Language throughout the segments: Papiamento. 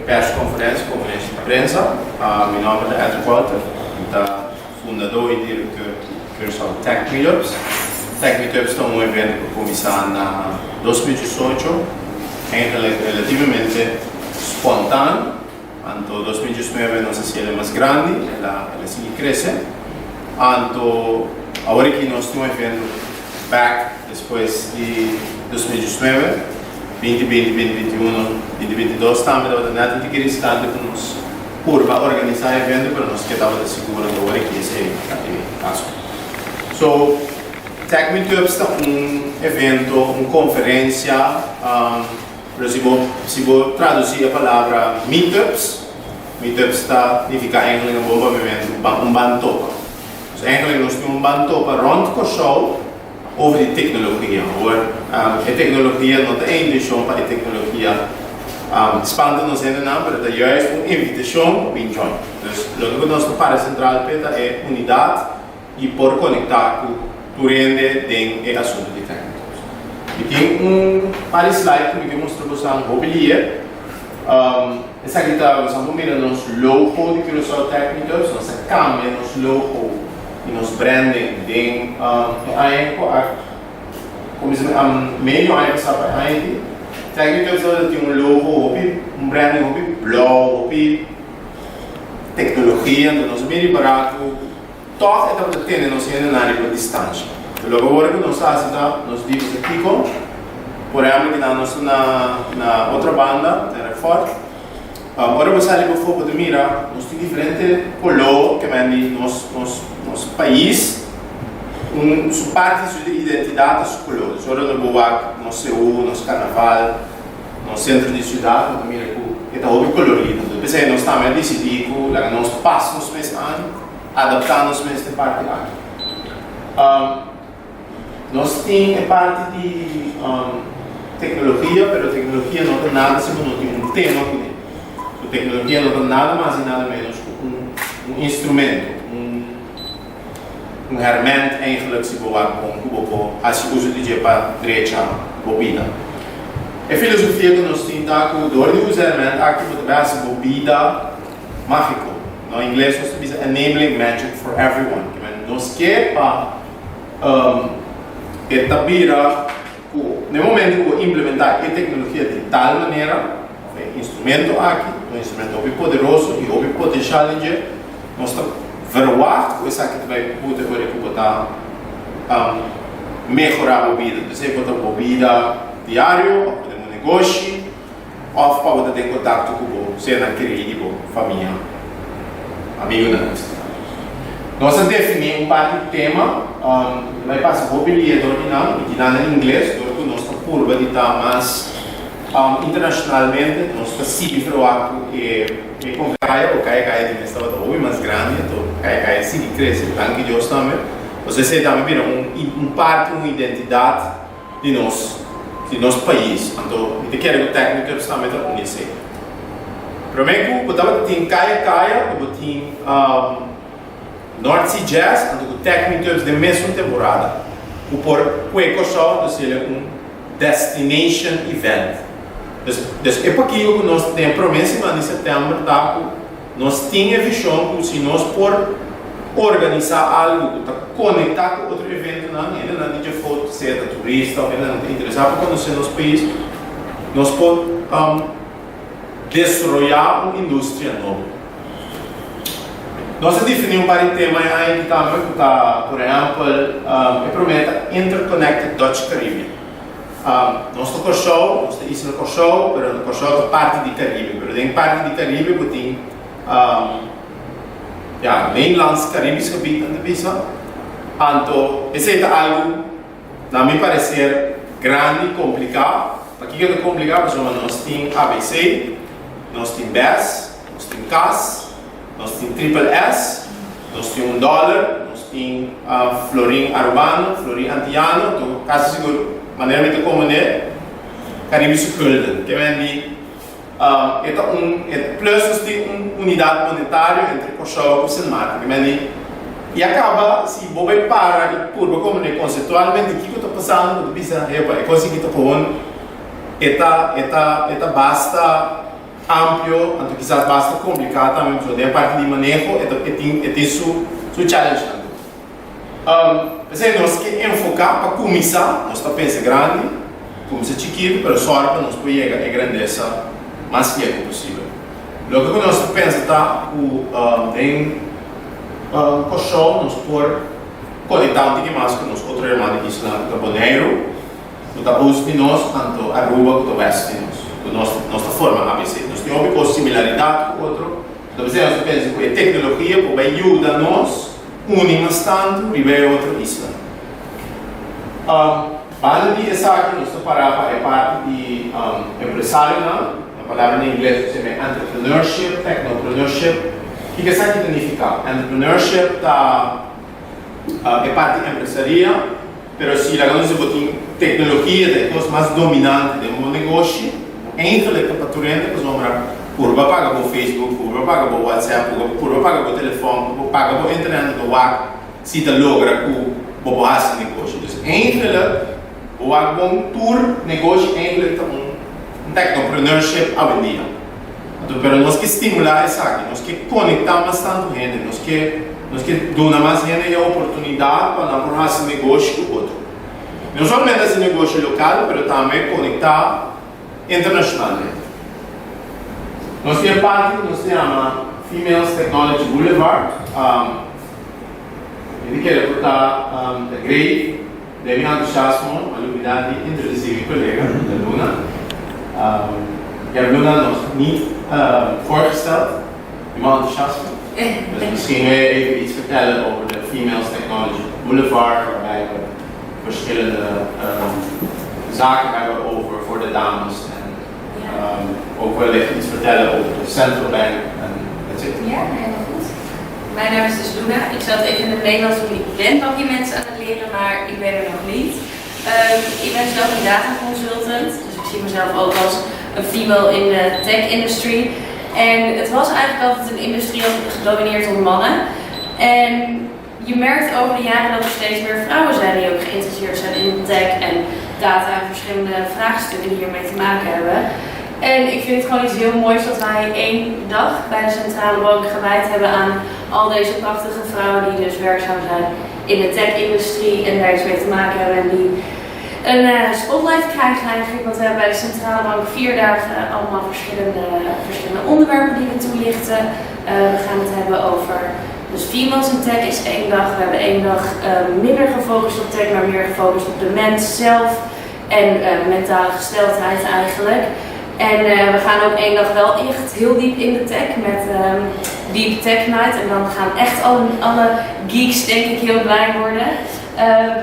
persconferencia, conferencia di prensa. Mi nomber ta Edric Walter, mi ta fundador y director di Curaçao Tech Meetups. Tech Meetups ta un evento cu a cuminsa na 2018, eigenlijk relativamente spontaan. Anto 2019 nos a haci el mas grandi, el a el a sigui crece. Anto awor aki nos tin un evento back despues di 2019, 2020, 2021, 2022 tambe tabata net un tiki riskante pa nos purba organisa e evento, pero nos ke tabata sigur anto awor aki esey ta e caso. So, Tech Meetups ta un evento, un conferencia. Pero si bo si bo traduci e palabra meetups, meetups ta nifica eigenlijk na bo papiamentu ban un ban topa. Dus eigenlijk nos tin un ban topa rond Kòrsou over di teknologia. Awor e teknologia no ta e intencion pa e teknologia spanta nos hendenan, pero ta juist un invitacion pa bin join. Dus loke ku nos ta para central p'e ta e unidad i por konektá ku tur hende den e asuntu di tèknikos. Mi tin un par di slide ku mi ke mustra bosan hopi lie. Esaki ta, bosan por mira nos logo di Curaçao Tech Meetups. Nos a kambia nos logo i nos branding den e aña ku a kuminsá, medio aña pasá pa e aña aki. Tech Meetups tabata tin un logo hopi, un branding hopi blou, hopi teknologia. Anto nos a bin ripará ku Tòg e tabata tene nos hendenan riba distansha. Pero loke ora ku nos hasi ta, nos di bisa kiko, por ehèmpel kinan nos ta na na otra banda, na Erfurt, ora bo sali pafó bo ta mira nos tin diferente koló ke men di nos nos nos pais, un su parti su identidat ta su koló. Dus ora bo wak nos seú, nos karnaval, nos sentro di siudat, bo ta mira ku e ta hopi kolorido. P'esei nos tambe a disidí ku laga nos pas nos mes an. Adaptá nos mes den parti aki. Nos tin e parti di teknologia, pero teknologia no ta nada si bo no tin un tema kuné. So teknologia no ta nada mas i nada ménos ku un un instrumento, un un hèrmènt eigenlijk si bo wak bon ku bo por hasi uso di dje pa drecha bo bida. E filosofia ku nos tin ta ku dor di usa hèrmènt aki bo ta bai hasi bo bida Mágiko. Na ingles nos ta bisa enabling magic for everyone. Ke men nos ke pa e ta bira ku na e momento ku bo implementá e teknologia di tal manera òf e instrumento aki, un instrumento hopi poderoso i hopi potenshal den dje, nos ta verwagt ku esaki ta bai buta ora ku bo ta mehorá bo bida. P'esei bo ta bo bida diario òf bo den bo negoshi. Òf pa bo ta den kontakto ku bo sernan kerí di bo famia, amigunan, etc. Nos a definí un par di tema, mi ta bai pasa hopi lia dor di nan, i di nan na ingles, dor ku nos ta purba di ta mas internashonalmente, nos ta sigui verwagt ku e e konferensia o kaya kaya di mes tabata hopi mas grandi, anto kaya kaya sigui krese, danki Dios tambe. Nos esei tambe bira un un parti, un identidat. Di nos di nos pais. Anto mi ta kere ku Tech Meetups tambe ta un esei. Prome ku bo tabata tin Kaya Kaya ku bo tin North Sea Jazz anto ku Tech Meetups den mesun temporada ku por kue Kòrsou anto sele un destination event. Dus dus e pakiko ku nos den e prome siman di sèptèmber ta ku Nos tin e vishon ku si nos por organisá algu ku ta konektá ku otro eventonan, hendenan di djafó, sea ta turista òf hendenan ku ta interesá pa konosé nos pais, nos por desaroyá un industria nobo. Nos a definí un par di tema e aña aki tambe ku ta, por ehèmpel, e promé ta Interconnected Dutch Caribbean. Nos ta Kòrsou, nos ta isla Kòrsou, pero Kòrsou ta parti di Karibe, pero den parti di Karibe bo tin ya Nederlands Caribisch gebied nan ta bisa, anto esei ta algu na mi parecer grandi, kompliká. Pakiko ta kompliká? Pasobra nos tin abc, nos tin bes, nos tin kas. Nos tin triple S, nos tin un dòler, nos tin florin arubano, florin antiyano, anto kasi sigur manera mi ta komprendé Caribische gulden. Ke men di e ta un e plus nos tin un unidat monetario entre Kòrsou ku Sint Maarten. Ke men di i a kaba si bo bai para i purba komprendé konseptualmente kiko ta pasando bo ta bisa hepa e kos aki ta kon e ta e ta e ta basta. Amplio, anto kisas basta kompliká tambe, pasobra den e parti di maneho e tin e tin su su challengenan. P'esei nos ke enfoká pa kuminsá, nos ta pensa grandi, kuminsá chikitu, pero sòru pa nos por yega e grandesa mas leu posibel. Loke ku nos ta pensa ta ku den Kòrsou nos por konektá un tiki mas ku nos otro hermano islanan ku ta Boneiru, Ku ta oost di nos, anto Aruba ku ta west di nos. Ku nos nos ta forma ABC. Nos tin hopi kos similaridat ku otro. Anto p'esei nos ta pensa ku e teknologia por bai yuda nos uni mas tantu riba e otro isla. Banda di esaki nos ta pará pa e parti di empresarionan, na palabra na ingles nos yama e entrepreneurship, technopreneurship. Kiko esaki ta nifiká? Entrepreneurship ta e parti empresaria. Pero si laga nos di bo tin tecnologia ta e cos mas dominante den bo negoshi, bo eigenlijk ta pa tur hende pasobra purba paga bo Facebook, purba paga bo WhatsApp, purba paga bo telefon, purba paga bo internet anto wak si ta logra cu bo por haci negoshi. Dus eigenlijk bo wak bon tur negoshi eigenlijk ta un technopreneurship awendia. Anto pero nos ke stimula esaki, nos ke conecta mas tanto hende, nos ke nos ke duna mas hende e oportunidad pa nan por haci negoshi cu otro. No solamente haci negoshi local, pero tambe conecta internacionalmente. Nos tin e parti cu nos ta yama Females Technology Boulevard, mi ta kere por ta ta great. Den mi entusiasmo a lubida di introduci mi colega, Luna. Ik heb Luna nog niet voorgesteld, in mijn enthousiasme. Dus misschien wil je even iets vertellen over de Females Technology Boulevard, waarbij we verschillende zaken hebben over voor de dames en ook wellicht iets vertellen over de Central Bank en et cetera. Ja, helemaal goed. Mijn naam is dus Luna. Ik zal het even in het Nederlands doen. Ik ben nog die mensen aan het leren, maar ik ben er nog niet. Ik ben zelf een data consultant, dus ik zie mezelf ook als een female in de tech industry. En het was eigenlijk altijd een industrie gedomineerd door mannen. En je merkt over de jaren dat er steeds meer vrouwen zijn die ook geïnteresseerd zijn in tech en data en verschillende vraagstukken die hiermee te maken hebben. En ik vind het gewoon iets heel moois dat wij één dag bij de Centrale Bank gewijd hebben aan al deze prachtige vrouwen die dus werkzaam zijn in de tech-industrie en daar iets mee te maken hebben en die een spotlight krijgen eigenlijk. Want we hebben bij de Centrale Bank 4 dagen allemaal verschillende onderwerpen die we toelichten. We gaan het hebben over, dus females in tech is 1 dag. We hebben 1 dag minder gefocust op tech, maar meer gefocust op de mens zelf en mentale gesteldheid eigenlijk. En we gaan ook 1 dag wel echt heel diep in de tech met Deep Tech Night. En dan gaan echt alle geeks denk ik heel blij worden.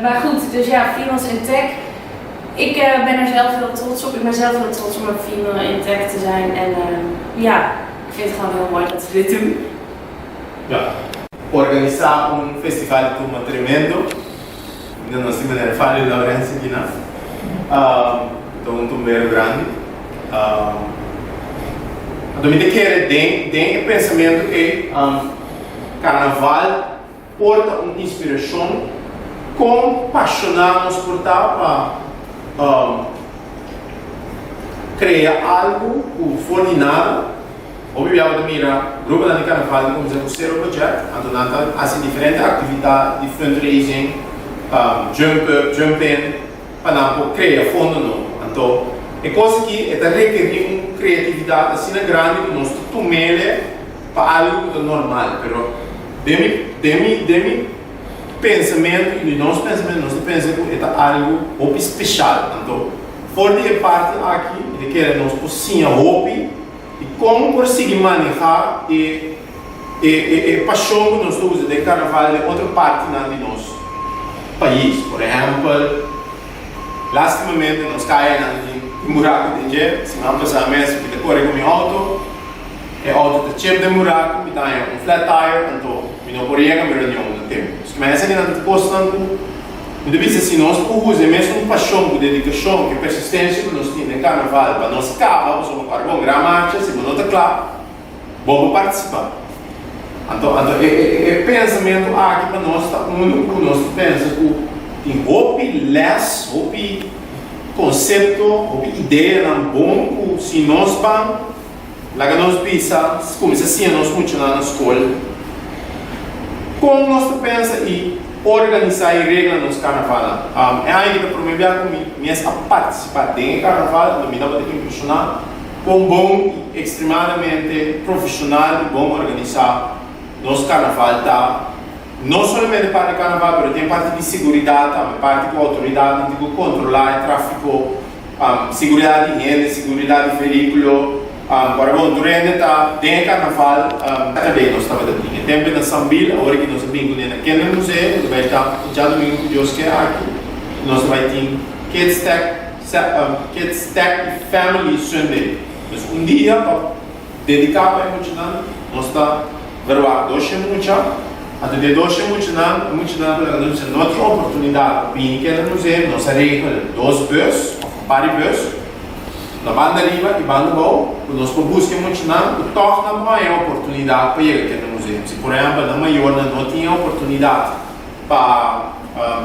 Maar goed, dus ja, females in tech. Ik ben er zelf heel trots op. Ik ben zelf heel trots om een female in tech te zijn. En ja, ik vind het gewoon heel mooi dat we dit doen. Ja, organisá un festival di tumba tremendo. Mi ta nos tin meneer Fabio Laurentie aki nan. Ta un tumbero grandi. Anto mi ta kere den den e pensamentu ei karnaval por ta un inspirashon kon pashoná nos por ta pa krea algu ku for di nada. Hopi bia bo ta mira gruponan di karnaval ta kuminsá ku sero budget, anto nan ta hasi diferente aktividat di fundraising, jump up, jump in, pa nan por krea fondo nobo. Anto e kos aki e ta rekerí un kreatividat asina grandi ku nos ta tum'ele pa algu ku ta normal. Pero den mi den mi den mi pensamentu i di nos pensamentu nos ta pensa ku e ta algu hopi speshal. Anto for di e parti aki mi ta kere nos por siña hopi. I kon por sigui manehá e e pashon ku nos ta usa den karnaval den otro partinan di nos pais? Por ehèmpel, lastimamente nos kayanan tin buraku den dje. Siman pasá mes mi ta kore ku mi outo, e outo ta chep den buraku, mi ta haña un flat tire, anto mi no por yega mi reunion na tempu. Pasobra esakinan ta kosnan ku Mi ta bisa si nos por usa e mesun pashon ku dedikashon ku e persistensia ku nos tin den karnaval pa nos kaba pasobra pa arba un gran marcha si bo no ta kla bo por partisipá. Anto anto e e e pensamentu aki pa nos ta unu ku nos ta pensa ku tin hopi lès, hopi konsepto, hopi ideanan bon ku si nos ban. Laga nos bisa, kuminsá siña nos muchanan na skol kon nos ta pensa i organisá i regla nos karnavalnan. E aña aki ta promé bia ku mi mes a partisipá den e karnaval, anto mi tabata impreshoná kon bon i ekstremadamente profeshonal i bon organisá nos karnaval ta. No solamente parti di karnaval, pero tin parti di seguridat tambe, parti ku outoridatnan tin ku kontrolá e tráfiko. Siguridat di hende, siguridat di vehíkulo. Ora bon, tur hende ta den e karnaval. Saturday nos tabata tin e tempe na Sambil, awor ki nos a bin kuné na Kindermuseum, ku ta bai ta djadumingu ku Dios ke aki. Nos ta bai tin Kids Tech, Kids Tech i Family Sunday. Dus un dia pa dediká pa e muchanan. Nos ta verwagt doshe mucha. Anto di e doshe muchanan, e muchanan ku laga nos bisa no tin oportunidat pa bini Kindermuseum, nos a regel dos bus òf un par di bus na banda riba i banda abou ku nos por buska e muchanan ku tòg nan por haña e oportunidat pa yega Kindermuseum. Si por ehèmpel nan mayornan no tin e oportunidat pa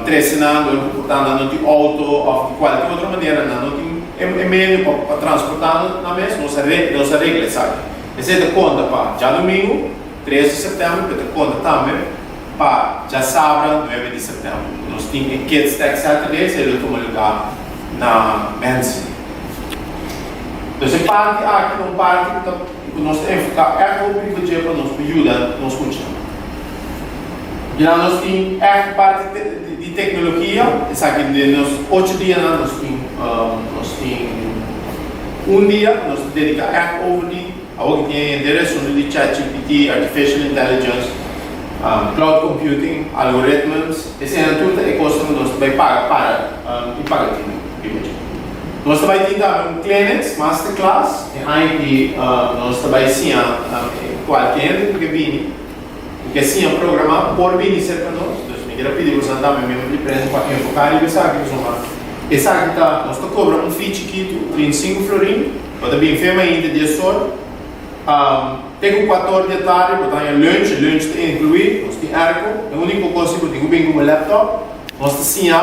trese nan dor ku por ta nan no tin outo òf di kualke otro manera nan no tin e medio pa transportá nan mes, nos a regla esaki. Esei ta konta pa djadumingu. 3 di sèptèmber pero ta konta tambe pa djasabra 9 di sèptèmber ku nos tin e Kids Tech Saturday esei lo tuma lugá na Benson. Entonces e parti aki ta un parti ku ta ku nos ta enfoká ègt hopi riba dje pa nos por yuda nos muchanan. Bira nos tin ègt parti di teknologia esaki den nos ocho dianan nos tin nos tin un dia ku nos ta dediká ègt over di. Awor ki tin e henter asuntu di ChatGPT, Artificial Intelligence, Cloud Computing, algoritmos, eseinan tur ta e kosnan ku nos ta bai paga para i paga tinu riba dje. Nos ta bai tin tambe un clinics, masterclass, e aña ki nos ta bai siña kualke hende ku ke bini, ku ke siña programá por bini serka nos. Dus mi kier a pidi boso tambe miembro di prensa pa enfoká riba esaki pasobra esaki ta nos ta kobra un fee chikitu, 35 florin. Bo ta bin fe mainta dies or, te ku kuator di atardi bo ta haña lunch, e lunch ta inkluí, nos tin airco, e úniko kos si bo tin ku bin ku bo laptop, nos ta siña.